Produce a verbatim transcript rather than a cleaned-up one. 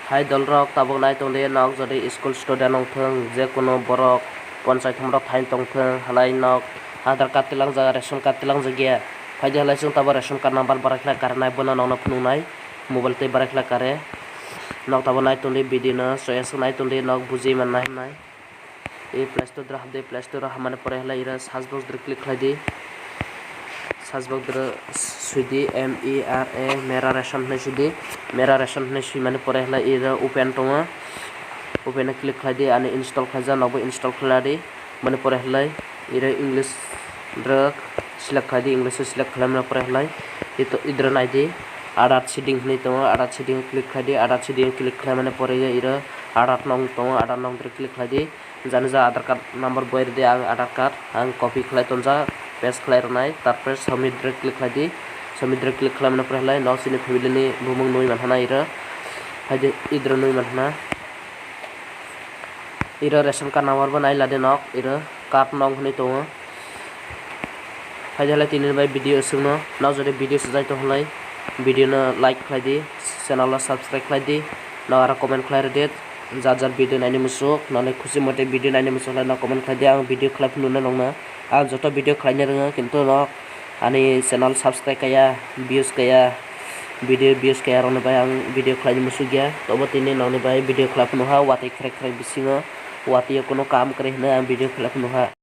Hai dolrok, tabuk nai tongdi, nok jodi school student wngthung, je kunu borok ponchai thumrok thain tongthung, halai nok Aadhaar card tilangjak, ration card tilangjak ya. Phaidi halai chwng tabuk ration card number barai khlai karinai, bono nokno phunuknai, mobile tei barai khlai kare. Nok tabuk nai tongdi, video no soyaswk nai tongdi, nok buji mannai hwnwi. I Play Store dra habdi, Play Store o hamani pore halai iro search box dra click khlai di. Search box dra sui di, M E R A, Mera Ration hwnwi sui di. Mera Ration hwnwi sui mani pore halai iro open tongo. Open o click khlai di, ani install khlaijak, nokbo install khlai di. Mani pore halai iro English dra select khlai di, English o select khlai mani pore halai ito idra nai di. Aadhaar seeding hwnwi tongo, Aadhaar seeding o click khlai di, Aadhaar seeding o click khlai mani pore iro Aadhaar nong tongo, Aadhaar nong dra click khlai di. Jani ja Aadhaar card number boi rwdi, ang Aadhaar card ang copy khlai tonjak, paste khlai rwnai, tarpore submit dra click khlai di, submit dra click khlai mani pore halai nok chini family ni bumung nui manhana iro, phaidi idra nui manhana, iro ration card number bo nai ladi nok, iro card nong hwnwi tongo. Phaidi halai tini bai video swngno, nok jodi video swjai tong halai video no like khlai di, channel o subscribe khlai di, nok aro comment khlai rwdi. Jat jat video naini musuk, nokni khusi mote video naini musuk lai nok comment khlai di, ang video khlai phunuknai nokno. Ang joto video khlaina rwngo, kintu nok ani channel subscribe kaya, views kaya, video views kaya rokni bai ang video khlaina musuk ya. Tobo tini nokni bai video khlai phunukha, watwi khrek khrek bisingo, watwi o kunu kam kwrwi hwnwi ang video khlai phunukha.